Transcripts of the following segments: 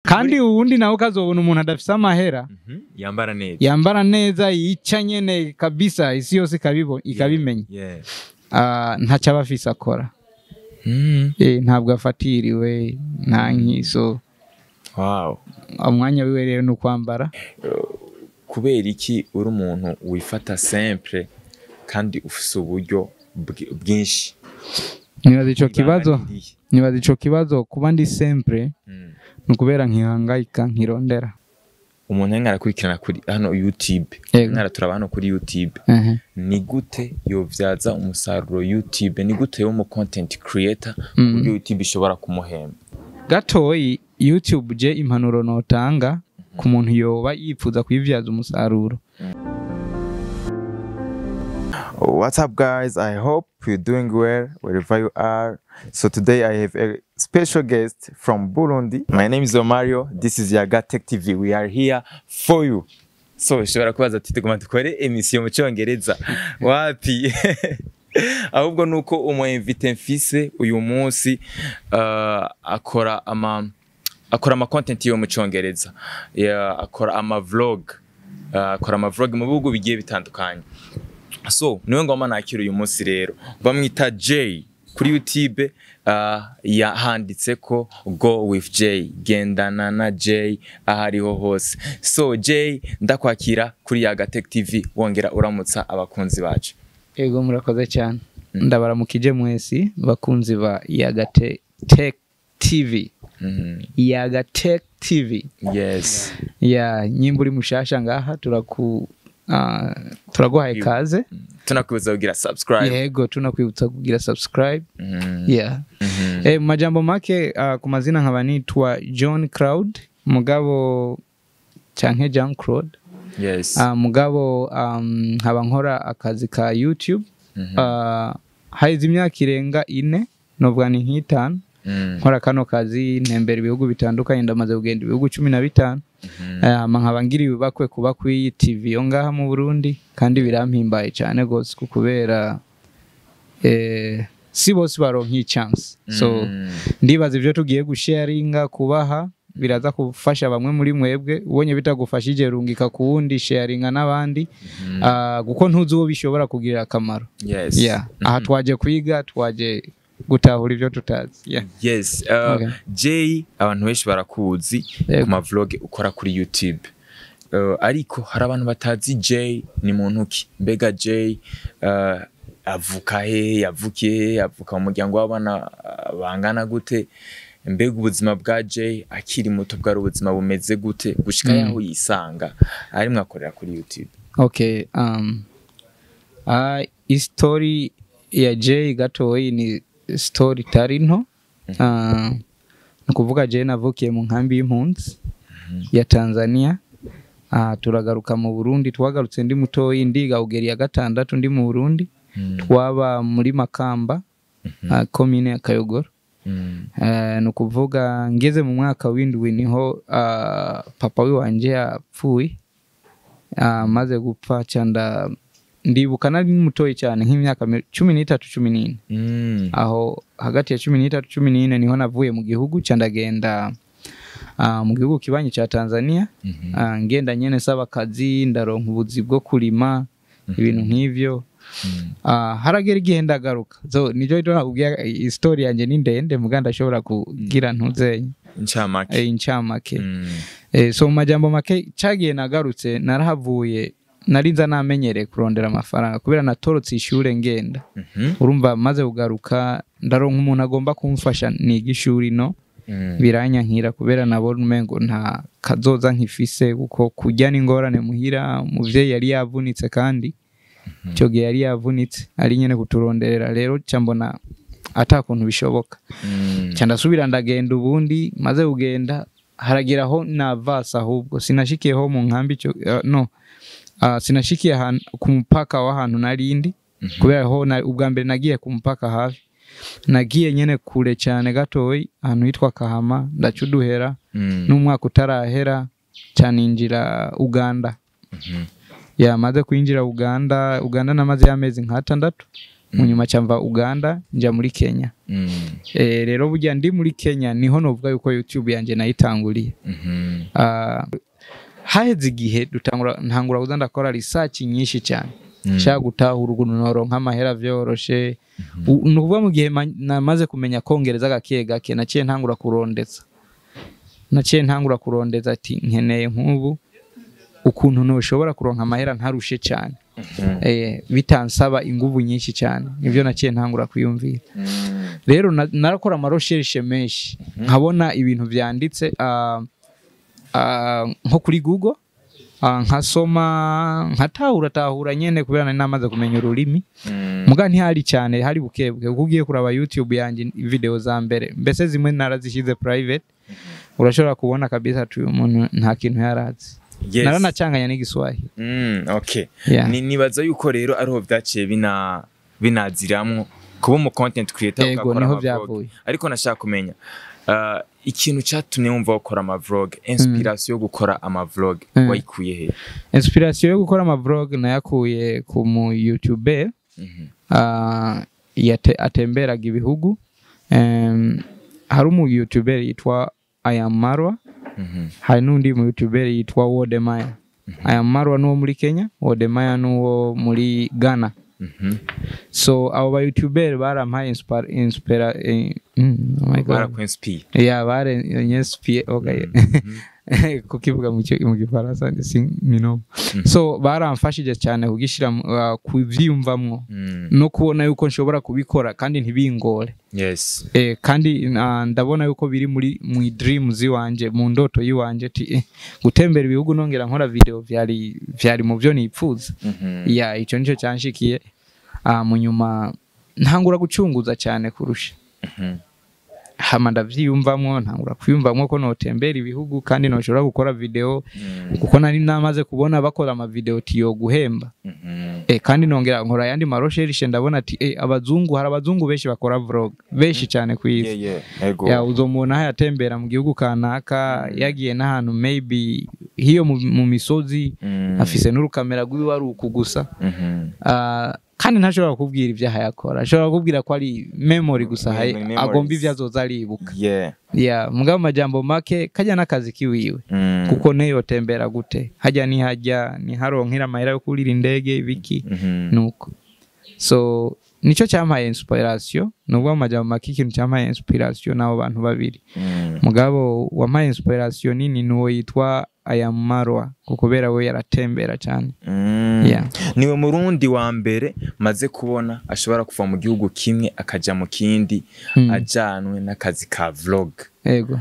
Kandi uwundi nawe ukazobona umuntu adafise amahera Yambara neza. Yambara neza, yica nyene kabisa, isi yose ikabimenya. Ah, ntacyo aba afise akora. Ntabwo afatiriwe, nta nkiso. Umwanya wiwe rero ni ukwambara. Kubera iki uri umuntu wifata simple kandi ufise uburyo bwinshi? Nibaza ico kibazo. Ibanga ni irihe? Nibaza ico kibazo, kuba ndi simple ni ukubera nkihangayika, nkirondera. Umuntu ariko arakurikirana kuri hano YouTube, ariko araturaba hano kuri YouTube, ni gute yovyaza umusaruro YouTube? Ni gute yo mu content creator ku buryo YouTube ishobora kumuhemba? Gatoyi, YouTube, je impanuro notanga ku muntu yoba yifuza kuyivyaza umusaruro. What's up, guys? I hope you're doing well wherever you are. So today I have a special guest from Burundi. My name is Omario. This is Yaga Tech TV. We are here for you. So ushobora kubaza ati: "Tuguma dukore émission mu Cyongereza wapi?" Ahubwo nuko umu invité mfise uyu munsi akora ama content yo mu Cyongereza. Yeah, akora ama vlog mu bihugu bigiye bitandukanye. So niwe ngoma nakira uyu munsi. Rero bamwita Jay. Kuri YouTube yahanditse ko "Go with Jay", gendana na Jay aho ariho hose. So Jay, ndakwakira kuri Yaga Tech TV, wongera uramutsa abakunzi bacu. Ego, murakoze cyane. Ndabaramukije mwesi bakunzi ba Yaga Tech TV. Yaga Tech TV. Yes. Ya, nyimba uri mushasha ngaha, turaguhaye kaze. Tunakwibutsa kugira subscribe. Yego, tunakwibutsa kugira subscribe. Yeah. Mu majambo make, ku mazina nkaba nitwa John Cloud, mugabo canke Jean Claude. Mugabo nkaba nkora akazi ka YouTube. Haheze imyaka irenga 4, novuga ni nk'itanu, nkora kano kazi, ntembera ibihugu bitandukanye, ndamaze kugenda ibihugu 15. Hama nkaba ngiriwe ibakwe kuba kuri TV yo ngaha mu Burundi, kandi birampimbaye cyane gose kubera si bose baronka iyi chance. So ndibaza ibyo tugiye gusharinga, kubaha, biraza gufasha bamwe muri mwebwe. Ubonye bitagufashije, rungika ku wundi, sharinga n'abandi, kuko ntuzi uwo bishobora kugirira akamaro. Yeah. Aha twaje kwiga, twaje gutahura ibyo tutazi. Yeah. Yes. Jay, abantu benshi barakuzi ku ma vlog ukora kuri YouTube. Ariko hari abantu batazi Jay ni muntu ki. Mbega Jay avuka he? Yavukiye he? Avuka mu muryango w'abana bangana gute? Mbega ubuzima bwa Jay akiri muto bwari ubuzima bumeze gute gushika yaho yisanga arimwo akorera kuri YouTube? Okay, story ya Jay gatoyi ni story itari nto. Ni ukuvuga Jay navukiye mu nkambi y'impunzi ya Tanzania. Turagaruka mu Burundi, twagarutse ndi mutoyi, ndiga ugeri ya gatandatu ndi mu Burundi. Twaba muri Makamba, komine ya Kayogoro. Ni ukuvuga ngeze mu mwaka w'indwi niho papa wiwanje yapfuye. Amaze gupfa canda ndibuka nari mutoyi cyane, nk'imyaka 13, 14. Aho hagati ya 13, 14 niho navuye mu gihugu, ca ndagenda mu gihugu kibanyi ca Tanzania. Ngenda nyene saba akazi, ndaronka ubuzi bwo kurima, ibintu nk'ivyo. Haragera igihe ndagaruka. So nico rero nakubwiye, story yanjye ni ndende, muga ndashobora kugira ntuzenye Incamake. Incamake. So mu majambo make, cagiye nagarutse, narahavuye narinza namenyereye kurondera amafaranga kubera natorotse ishure ngenda. Urumva, maze kugaruka ndaronka umuntu agomba kumfasha niga ishuri, no biranyankira kubera nabona umengo nta kazoza nkifise, kuko kurya n'ingorane muhira. Umuvyeyi yari yavunitse, kandi icyo gihe yari yavunitse ari nyene kuturonderera. Rero ca mbona ata kuntu bishoboka, ca ndasubira ndagenda. Ubundi maze kugenda haragira aho navasa, ahubwo sinashikiyeho mu nkambi ico, no sinashikiye ahantu ku mupaka w'ahantu narindi, kubera ho ubwa mbere nagiye ku mupaka hafi, nagiye nyene kure cyane gatoyi, ahantu hitwa Kahama, ndacuduhera. N'umwaka utarahera cyaninjira Uganda. Yamaze kwinjira Uganda, Uganda namaze y'amezi nk'atandatu. Mu nyuma camva Uganda nja muri Kenya. Rero burya ndi muri Kenya niho novuga yuko YouTube yanje nayitanguriye. Haheze igihe dutangura, ntangura kuza ndakora research nyinshi cyane, nshaka gutahura ukuntu noronka amahera vyoroshe. Ni ukuvuga mu gihe namaze kumenya kongereza gake gake, naciye ntangura kurondeza ati nkeneye nk'ubu ukuntu noshobora kuronka amahera ntarushe cyane, bitansaba inguvu nyinshi cyane. Nibyo naciye ntangura kwiyumvira. Rero narakora ama recherche menshi, nkabona ibintu vyanditse nko kuri Google, nkasoma, nkatahura tahura nyene, kubera nari namaze kumenya ururimi. Muga ntihari cyane, hari bukebuke, kuko ugiye kuraba YouTube yanjye, video za mbere mbese zimwe narazishize private, urashobora kubona kabisa ati uyu muntu nta kintu yarazi. Naranacanganya n'igiswahili. Okay. Yeah. Nibaza yuko rero ariho vyaciye binaziramwo kuba umu content creator, Yego, ugakora niho ama vlog. vyavuye. Ariko nashaka kumenya ikintu catumye wumva gukora ama vlog, inspiration yo gukora ama vlog wayikuye he? Inspiration yo gukora ama vlog nayakuye ku mu YouTuber atemberaga ibihugu. Hari umu YouTuber yitwa Iam Marwa, hari n'undi mu YouTuber yitwa Wode Maya. Iam Marwa nuwo muri Kenya, Wode Maya nuwo muri Ghana. So abo ba YouTuber barampaye inspira oh my God. Barakwinspire. Yeah, bare-inspire, okay. Kukivuga mu gifaransa si minoma. So baramfashije cyane kugishira kuvyiyumvamwo no kubona yuko nshobora kubikora kandi ntibingore. Kandi ndabona yuko biri muri mu dreams iwanje, mu ndoto yiwanje, ti gutembera ibihugu nongera nkora video vyari mu byo nipfuza. Ya, ico nico cyanshikiye. Mu nyuma ntangura gucunguza cyane kurusha, hama ndavyiyumvamwo, ntangura kwiyumvamwo ko notembera ibihugu kandi noshobora gukora video, kuko nari namaze kubona bakora ama video tiyo guhemba. Kandi nongera nkora ayandi ma recherche, ndabona ati abazungu, hari abazungu benshi bakora vlog, benshi cyane ku isi. Ego. Ya, uzomubona aho yatembera mu gihugu kanaka, yagiye n'ahantu maybe hiyo mu misozi, afise n'urukamera rwiwe ari uku gusa. Kandi ntashobora kukubwira ibyo yakora, ashobora kukubwira ko ari memory gusa, Memories. agomba ibyo azoza aribuka. Yeah, mugabo mu majambo make kajya n'akazi kiwiwe, kuko ntiyotembera gute hajya nihajya niharonkera amahera yo kurira indege ibiki. Nuko so nicyo cyampaye inspiration. Nubwo mu majambo make ikintu cyampaye inspiration n'abo bantu babiri, mugabo wampaye inspiration nini nuwo yitwa Ayamarwa, kuko kubera we yaratembera cyane. Yeah. Niwe murundi wa mbere maze kubona ashobora kuva mu gihugu kimwe akaja mu kindi ajanwe n'akazi ka vlog. Yego.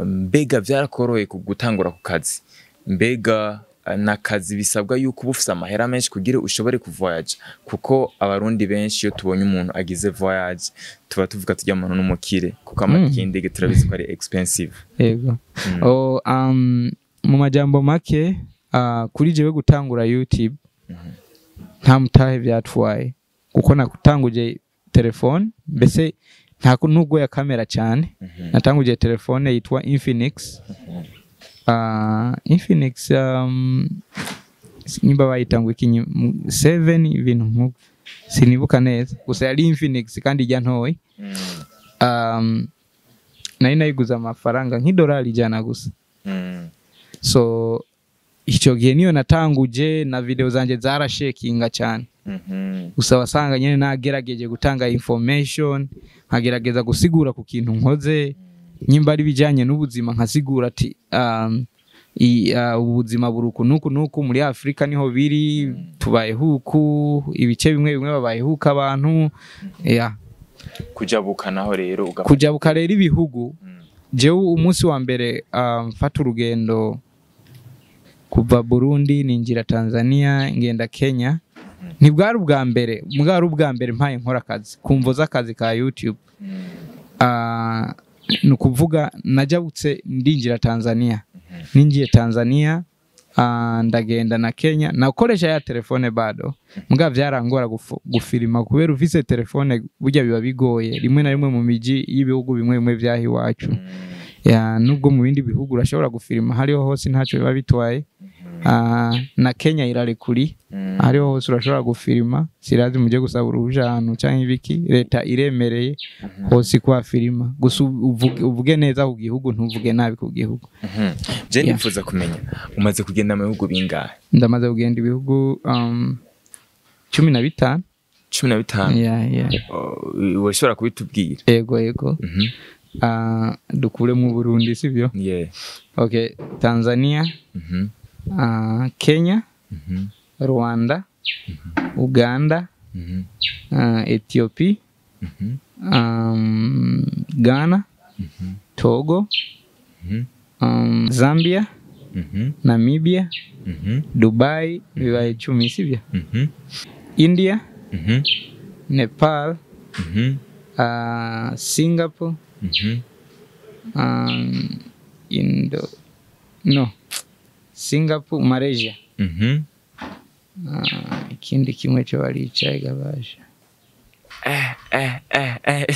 Mbega vyarakoroheye ku gutangura ku kazi? Mbega n'akazi bisabwa yuko uba ufise amahera menshi kugira ushobore kuvoyaja? Kuko abarundi benshi iyo tubonye umuntu agize voyage tuba tuvuga tujya muntu n'umukire, kuko amatike y'indege turabizi ko ari expensive. Yego. Oh, mu majambo make, kuri jewe gutangura YouTube nta mutahe byatwaye, kuko nakutanguje telefone, mbese nta nubwo ya kamera cyane. Natanguje telefone yitwa Infinix, Infinix nimba bayita ngo iki 7, ibintu nk'uko sinibuka neza, gusa yari Infinix kandi ijya ntoyi. Nari nayiguze amafaranga nk'idolari 100 gusa. So icyo gihe niyo natanguje na video zanjye zarashekinga cyane. Gusa wasanga nyine nagerageje gutanga information, nkagerageza gusigura ku kintu nkoze, nyimba ari bijyanye n'ubuzima nkasigura ati ubuzima buri uku nuku nuku, muri Afurika niho biri, tubayeho uku, ibice bimwe bimwe babayeho uku abantu, yeah. Kujabuka naho rero Kujabuka rero ibihugu, jewe umunsi wa mbere mfata urugendo kuva Burundi ninjira Tanzania ngenda Kenya, ntibwari ubwa mbere, bwari ubwa mbere mpaye nkora akazi ku mvo z'akazi ka YouTube. Ni ukuvuga najabutse ndinjira Tanzania, ninjiye Tanzania, ndagenda na Kenya nakoresha ya telefone bado, mbwa vyarangora gufilima kubera ufise telefone burya biba bigoye rimwe na rimwe mu miji y'ibihugu bimwe bimwe vyaha iwacu. Ya, nubwo mu bindi bihugu urashobora gufilima hariho hose ntacyo biba bitwaye. Na Kenya irarekuri, hariho hose urashobora gufilima. Sirazi muje gusaba uruhuja ahantu canke ibiki, leta iremereye hose kwa filima, gusa uvuge neza ku gihugu, ntuvuge nabi ku gihugu. Je nifuza kumenya, umaze kugenda mu bihugu bingahe? Ndamaze kugenda ibihugu 15. 15? Yeah. Oh, woshobora kubitubwira? Ego. Dukure mu Burundi, sivyo? Yeah. Okay, Tanzania, Kenya, Rwanda, Uganda, Ethiopia, Ghana, Togo, Zambia, Namibia, Dubai, bibaye 10, sivyo? India, Nepal, Singapore, Indo, no, Singapore, Malaysia. Ikindi kimwe cyo baricaye gabasha.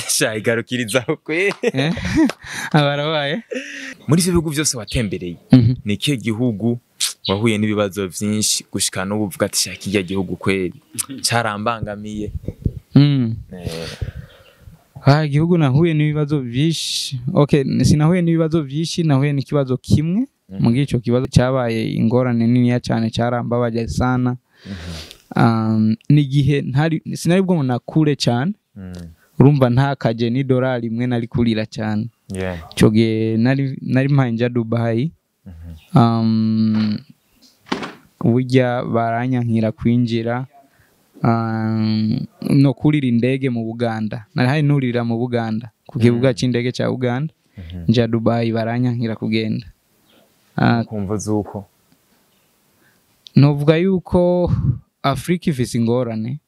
Sha, igarukirizaho kwe. Eh? Abarabaye. Muri ivyo bihugu vyose watembereye, ni ikihe gihugu wahuye n'ibibazo vyinshi gushika n'ubu uvuga ati sha, kirya gihugu kweri carambangamiye? Igihugu nahuye n'ibibazo vyinshi. Okay, sinahuye n'ibibazo vyinshi, nahuye n'ikibazo kimwe. Muri ico kibazo cyabaye ingorane niniya cyane, cyarambabaje sana. N'igihe ntari sinari bwo nakure cyane. Urumva ntakaje ni dolari imwe, nari kurira cyane. Ico gihe nari mpaye nja Dubai. Burya baranyankira kwinjira, no kurira indege mu Buganda. Nari hari nurira mu Buganda ku kibuga c'indege ca Uganda, nja Dubai baranyankira kugenda. Kumva zuko Novuga yuko Afrika ifise ingorane.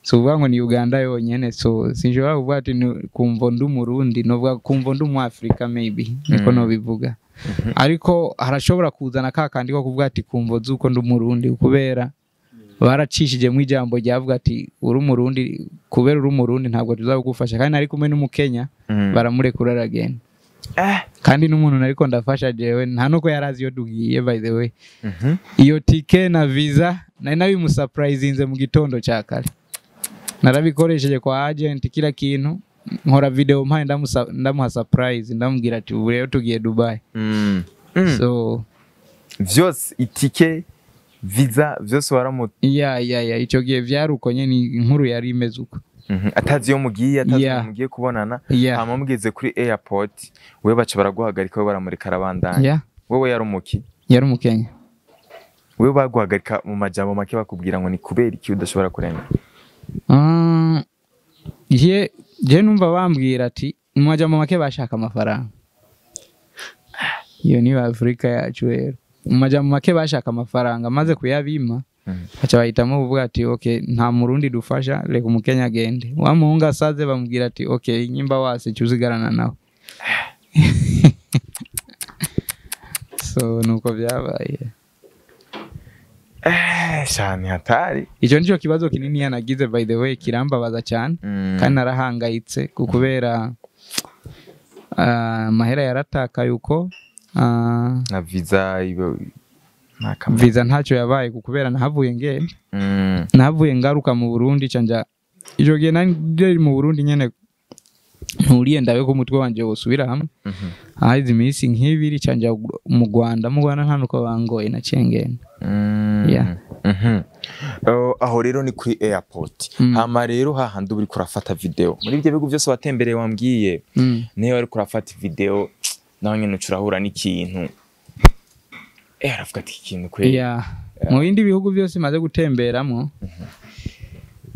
So uvuga ngo ni Uganda yonyene, so sinshobora kuvuga ati kumva ndi Umurundi, novuga kumva ndi Umuafrika, maybe niko nobivuga. Ariko harashobora kuzana ka kandi ko kuvuga ati kumva zuko ndi Umurundi, kubera baracishijemo ijambo ryavuga ati uri Umurundi, kubera uri Umurundi ntabwo tuzagufasha. Kandi nari kumwe n'Umukenya, baramurekura aragenda. Kandi n'umuntu nariko ndafasha jewe nta nuko yarazi iyo dugiye, by the way. Iyo tike na visa nari nabimusurprisinze mu gitondo ca kare, narabikoresheje kwa agent kila kintu, nkora video mpaye ndamuha surprise, ndamubwira ati ubu rero tugiye Dubai. So Vyose, itike, visa, vyose waramu Ya, ico gihe vyari uko nyene, inkuru yari imeze uko. Atazi iyo mugiye, atazi Yeah. uwo mugiye kubonana. Yeah. Hama mugeze kuri airport, wewe baca baraguhagarika, we baramureka arabandanya? Wewe yari umuki? Yari Umukenya. Wewe baguhagarika mu majambo make bakubwira ngo ni kubera iki udashobora kurenga? Je numva bambwira ati mu majambo make bashaka amafaranga. Iyo niyo Afrika yacu rero. Mu majambo make bashaka amafaranga, maze kuyabima baca bahitamo kuvuga ati okay, nta Murundi dufasha, reka Umukenya agende. Wa muhungu asaze bamubwira ati okay, nyimba wase uzigarana nawe. So nuko byabaye. Sha, ni hatari. Icyo nicyo kibazo kinini yanagize, by the way, kirambabaza cyane. Kandi narahangayitse kubera amahera yaratakaye uko Na visa ibo nta kamaro. Visa ntacyo yabaye kubera nahavuye ngenda, nahavuye ngaruka mu Burundi, canja ico gihe nari ndiri mu Burundi nyene, nturiye ndabe ko umutwe wanje wosubira hamwe. Haheze iminsi nk'ibiri canja mu Rwanda. Mu Rwanda nta nuko bangoye, naciye ngenda. Yeah. Aho rero ni kuri airport. Hama rero hahandi uba uriko urafata video muri ibyo bihugu byose watembereye wambwiye, niyo wariko urafata video naho nyene uca urahura n'ikintu, aravuga ati iki kintu kweri. Yeah. Mu bindi bihugu byose maze gutemberamo,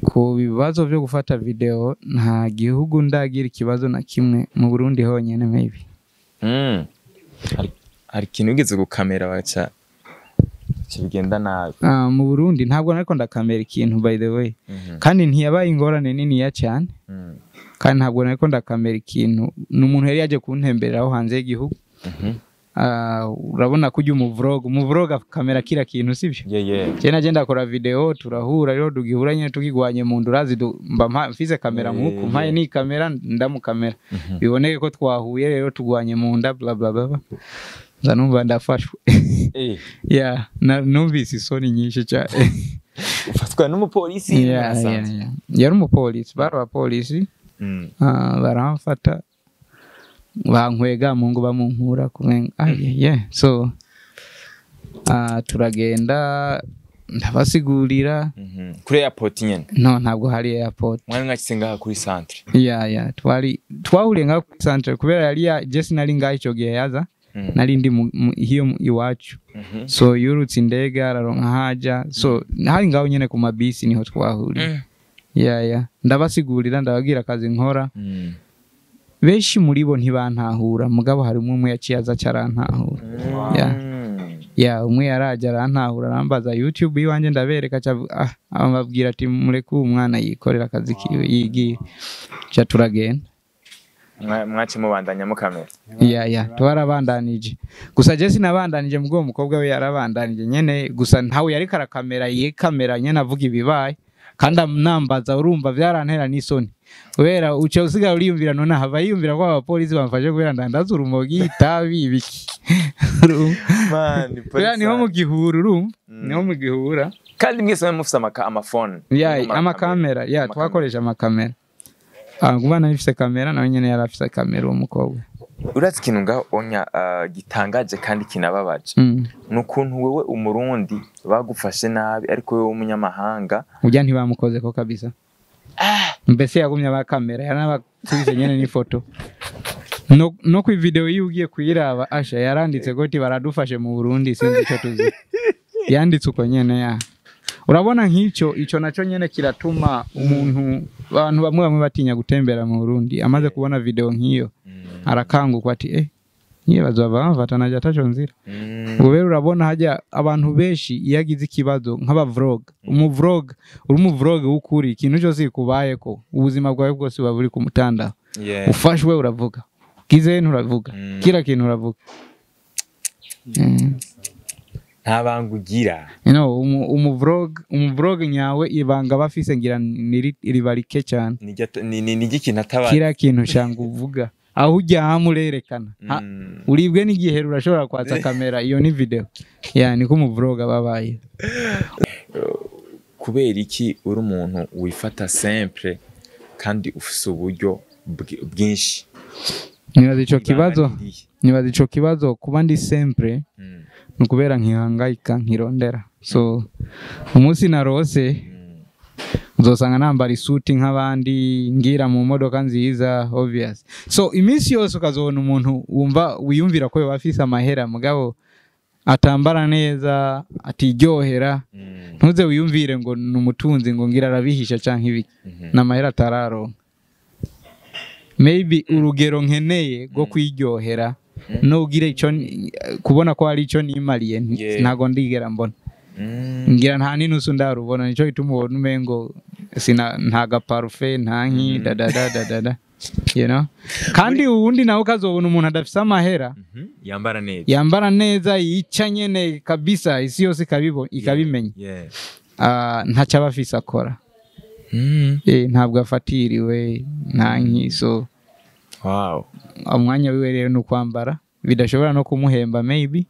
ku bibazo byo gufata video nta gihugu ndagira ikibazo na kimwe, mu Burundi honyene maybe. Hari ikintu wigeze gukamera baca baca bigenda nabi? Mu Burundi ntabwo nariko ndakamera ikintu, by the way. Kandi ntiyabaye ingorane niniya cyane. Kandi ntabwo nariko ndakamera ikintu, ni umuntu yari yaje kuntembereraho hanze y'igihugu. Urabona ko ujya umuvlog kamera kila kintu, sivyo? Yeah. Je naje ndakora video, turahura rero, tugihura nyene tukigwanye mu ndurazi, mba mfise kamera nkuku mpaye ni kamera ndamukamera biboneke ko twahuye, rero tugwanye mu nda, bla bla bla. Nza numva ndafashwe. Yeah, numvise isoni nyinshi cyane. Ufatwa n'umupolisi? Yeah. Yari umupolisi, bari abapolisi. Baramfata, bankwega mu ngo, bamunkura kumenga ah, yeah. So turagenda, ndabasigurira. Kuri airport nyene? No, ntabwo hari airport. Mwari mwakitse ngaha kuri centre? Yeah, twari twahuriye ngaho kuri centre kubera yari ya Jesse, nari ngaho ico gihe yaza. Nari ndi hiyo iwacu. So yurutse indege, araronka haja, so hari ngaho nyene ku mabisi niho twahuriye. Yeah, ndabasigurira, ndababwira akazi nkora. Benshi muri bo ntibantahura, mugabo hari umwe yaciye aza acarantahura. Yeah. Yeah, umwe yaraje arantahura, arambaza YouTube iwanjye, ndabereka, aca ababwira ati: "Mureke uwo mwana yikorera akazi kiwe yigiye." Ca turagenda. Mwace mubandanya mukamera? Yeah, twarabandanije, gusa je sinabandanije, mubwo uwo mukobwa we yarabandanije nyene, gusa ntawe yariko arakamera, ye kamera nyene avuga ibibaye kandi anambaza. Urumva vyarantera n'isoni kubera uca usigara uriyumvira, none hava yiyumvira ko abapolisi bamfashe kubera ndandaza urumogi, itabi, ibiki. Urumva? Man, kubera niho mu gihuru, urumva, niho mu gihura. Kandi mwese mwari mufise amafone? Ya, amakamera ya. Amakamera. Twakoresha amakamera. Kuba nari mfise kamera, nawe nyene yari afise kamera uwo mukobwa. Urazi ikintu ngaho onya gitangaje kandi kinababaje? Ni ukuntu wewe umurundi bagufashe nabi, ariko wewe w'umunyamahanga Urya ntibamukozeko kabisa, mbese yagumye abakamera, yaranabakubise nyene n'ifoto no ku video yiwe ugiye kuyiraba, asha yaranditse ko ati: "Baradufashe mu Burundi, sinzi icyo tuzi." Yanditse uko nyene. Ya, urabona nk'icyo, ico naco nyene kiratuma umuntu, abantu bamwe bamwe batinya gutembera mu Burundi. Amaze kubona video nk'iyo arakangukwa ati: "Eh, niye bazova bamfata naje ataco nzira." Ubera urabona hajya abantu benshi iyo agize ikibazo nk'aba vlog, umu vlog, uri umu vlog w'ukuri, ikintu cyose kikubayeko, ubuzima bwawe bwose buba buri ku mutandao. Ufashwe uravuga, gize nturavuga, kila kintu uravuga. Nta banga ugira. Umu vlog nyawe ibanga bafise ngira riba rike cyane. Ni ikintu ataba Kila kintu shanga uvuga, aho ujya hamwe urerekana. Uribwe n'igihe urashobora kwatsa kamera, iyo ni video ya niko umu vlog babaye. Kubera iki uri umuntu wifata simple kandi ufise uburyo bwinshi? Nibaza ico kibazo. Ibanga ni irihe? Nibaza ico kibazo, kuba ndi simple ni ukubera nkihangayika, nkirondera. So umunsi narose uzosanga nambara isuti nk'abandi, ngira mu modoka nziza, obvious. So iminsi yose ukazobona umuntu wumva wiyumvira ko yoba afise amahera mugabo atambara neza, atiryohera, ntuze wiyumvire ngo ni umutunzi, ngo ngira arabihisha canke ibiki. N'amahera atararonka, maybe urugero nkeneye rwo kwiryohera nugira ico kubona ko hari ico nimariye, ntago ndigera mbona. Ngira nta n'inusu ndarubona, nico gituma ubona umengo sina, nta gaparufe, nta nki dadada dadada, you know. Kandi uwundi nawe ukazobona umuntu adafise amahera Yambara neza, yambara neza, yica nyene kabisa, isi yose ikabimenya. Ntacyo aba afise akora. Ntabwo afatiriwe, nta nkiso. Umwanya wiwe rero ni ukwambara bidashobora no kumuhemba maybe.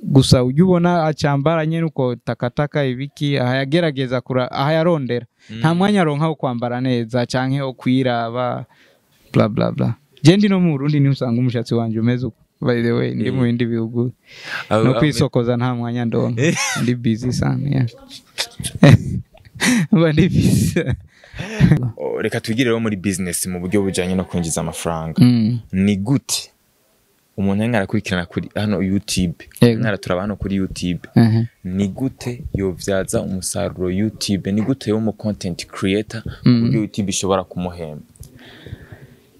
Gusa ujya ubona acambara nyene uko takataka ibiki, aha yagerageza kura, aha yarondera, nta mwanya aronka wo kwambara neza canke wo kwiraba, bla bla bla. Je ndi no mu Burundi niho usanga umushatsi wanje umeze uko. By the way, ndi mu bindi bihugu no kwisokoza nta mwanya ndonka, ndi busy sana. Yeah, mba ndi busy. Oh, reka twigire rero muri business mu buryo bujanye no kwinjiza amafaranga. Ni gute umuntu ariko arakurikirana kuri hano YouTube, ariko araturaba hano kuri YouTube, ni gute yovyaza umusaruro YouTube? Ni gute yo mu content creator ku buryo YouTube ishobora kumuhemba?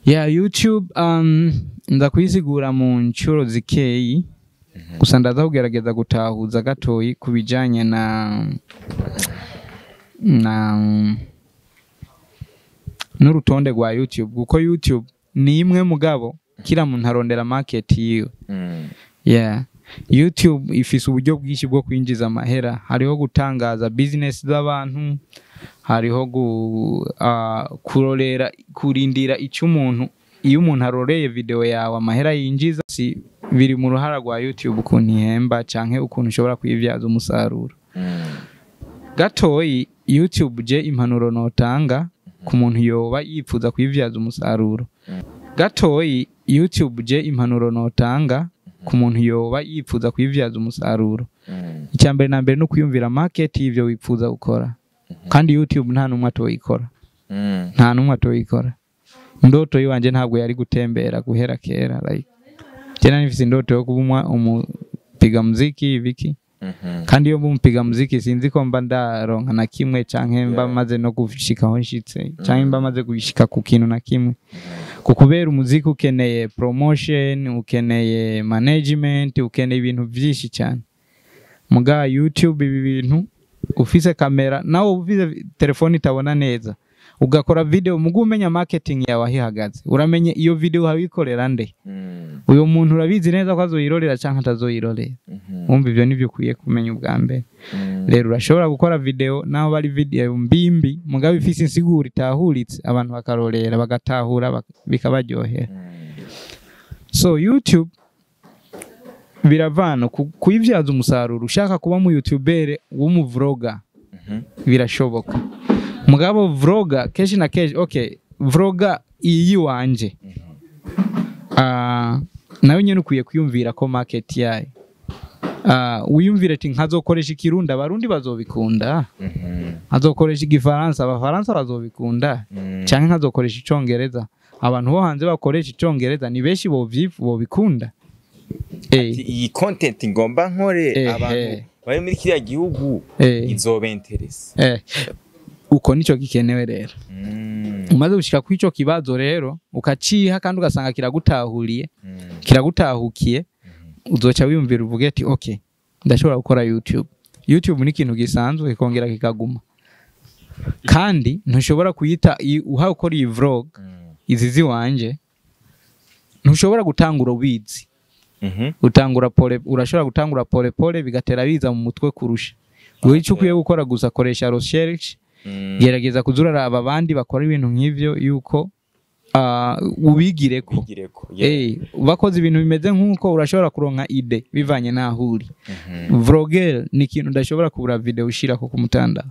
Yeah, YouTube ndakuyisigura mu nshuro zikeyi, gusa ndaza kugerageza gutahuza gatoyi ku bijanye na n'urutonde rwa YouTube, kuko YouTube ni imwe mugabo Kila muntu arondera market yiwe. Yeah, YouTube ifise uburyo bwinshi bwo kwinjiza amahera. Hariho gutangaza business z'abantu, hariho kurorera, kurindira icyo umuntu, iyo umuntu aroreye video yawe, amahera yinjiza. Si biri mu ruhara rwa YouTube ukuntu ihemba canke ukuntu ushobora kuyibyaza umusaruro. Gatoyi, YouTube, je impanuro notanga ku muntu yoba yifuza kuyibyaza umusaruro, gatoyi, YouTube, je impanuro notanga ku muntu yoba yifuza kuyibyaza umusaruro, icya mbere na mbere ni ukwiyumvira market y'ivyo wifuza gukora. Kandi YouTube nta n'umwe atoyikora. Nta n'umwe atoyikora. Indoto yiwanje ntabwo yari gutembera guhera kera. Like, je nari mfise indoto yo kuba umupiga muziki, ibiki. Kandi iyo mba umupiga muziki, sinzi ko mba ndaronka na kimwe, canke mba maze no gushika aho nshitse, canke mba maze gushika ku kintu na kimwe, kubera umuziki ukeneye promotion, ukeneye management, ukeneye ibintu vyinshi cyane. Muga YouTube, ibi bintu, ufise kamera, nawe ufise telefone itabona neza, ugakora video, muga umenya marketing yawe aho ihagaze, uramenye iyo video uhawikorera nde, uyo muntu urabizi neza ko azoyirorera canke atazoyirorera. Wumva, ivyo nivyo ukwiye kumenya ubwa mbere. Rero urashobora gukora video naho bari video mbimbi, mugabo ifise insiguro itahuritse, abantu bakarorera, bagatahura, bikabaryohera. So YouTube biravana kuyibyaza umusaruro. Ushaka kuba mu youtuber w'umuvloga, birashoboka. Mugabo vloga kenshi na kenshi, okay, vloga iyi wanje, nayo nyene ukwiye kwiyumvira ko market yayo, wiyumvire ati nkazokoresha Ikirundi, Abarundi bazobikunda, nkazokoresha Igifaransa, Abafaransa bazobikunda, canke nkazokoresha Icongereza, abantu bo hanze bakoresha Icongereza ni benshi, bobikunda. Ati, iyi content ngomba nkore, abantu bari muri kiriya gihugu izobenteresa. Uko nico gikenewe rero. Umaze gushika kuri ico kibazo rero, ukaciha kandi ugasanga kiragutahuriye, kiragutahukiye, uzoca wiyumvira uvuge ati okay, ndashobora gukora YouTube. YouTube ni ikintu gisanzwe, kikongera kikaguma, kandi ntushobora kuyita uhawe ukora iyi vlog, izi ziwanje, ntushobora gutangura ubizi. Utangura pole, urashobora gutangura pole pole, bigatera biza mu mutwe kurusha. Wowe icyo ukwiye gukora gusa, koresha research, gerageza kuzuraraba abandi bakora ibintu nk'ivyo, yuko ubigireko. Bigireko, yeah. Bakoze ibintu bimeze nk'uko, urashobora kuronka idée bivanye n'aho uri. Vlogger ni ikintu udashobora kubura video ushirako ku mutandao.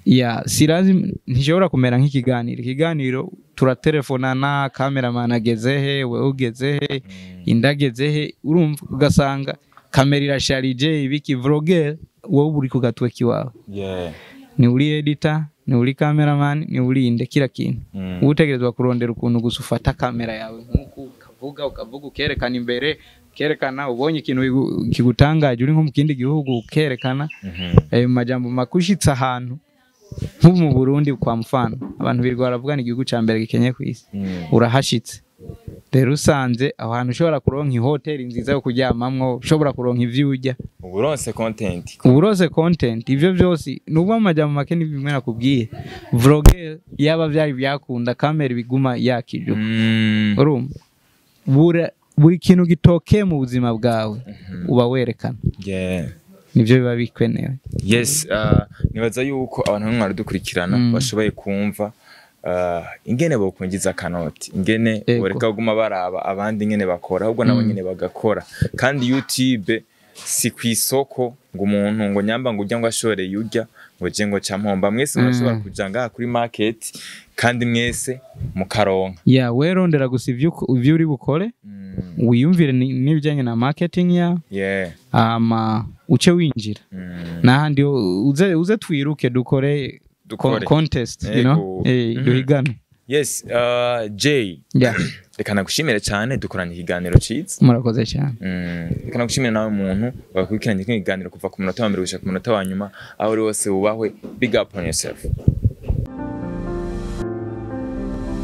Ya, si lazima, ntishobora kumera nk'ikiganiro. Ikiganiro turatelefonana, cameraman ageze he, wewe ugeze he, indageze he, urumva, ugasanga kamera irasharije, ibiki. Vlogger wowe uri ku gatwe kiwawe, ni uri editor, ni uri cameraman, ni uri inde, kila kintu. Uba utegerezwa kurondera ukuntu gusa ufata kamera yawe nk'uku, ukavuga, ukavuga, ukerekana imbere, ukerekana ubonye ikintu kigutangaje uri nko mu kindi gihugu, ukerekana. Mu majambo makushitse ahantu nk'ubu mu Burundi kwa mfano, abantu birirwa baravuga ni igihugu ca mbere gikenye ku isi. Urahashitse rero, usanze aho hantu ushobora kuronka ihoteli nziza yo kuryamamwo, ushobora kuronka ivyo urya. Uburonse content. Uburose content, ivyo byose nubwo mu majambo make ni bimwe nakubwiye. Vlogger yaba byari byakunda, kamera biguma yakije. Urumva, buri kintu gitokeye mu buzima bwawe uba werekana, nivyo biba bikenewe. Yes, nibaza yuko abantu bamwe baradukurikirana bashoboye kumva ingene bokwinjiza akanoti, ingene boreka kuguma baraba abandi ingene bakora, ahubwo nabo nyene bagakora. Kandi YouTube si kw'isoko ngo umuntu ngo nyamba ngo urya ngo ashoreye urya ngo je ngo ca mpomba. Mwese murashobora kuja ngaha kuri market kandi mwese mukaronka. Ya, werondera gusa ivyo uri bukore, wiyumvire n'ibijyanye na marketing yawe, ama uce winjira. N'ahandi uze twiruke dukore Dukore. contest, you know, duhigane. Yes, Jay, reka nagushimire cyane, dukoranye ikiganiro ciza. Murakoze cyane. Reka nagushimire nawe muntu wakurikiranye kino kiganiro kuva ku munota wa mbere gushika ku munota wa nyuma. Aho uri hose wubahwe, big up on yourself.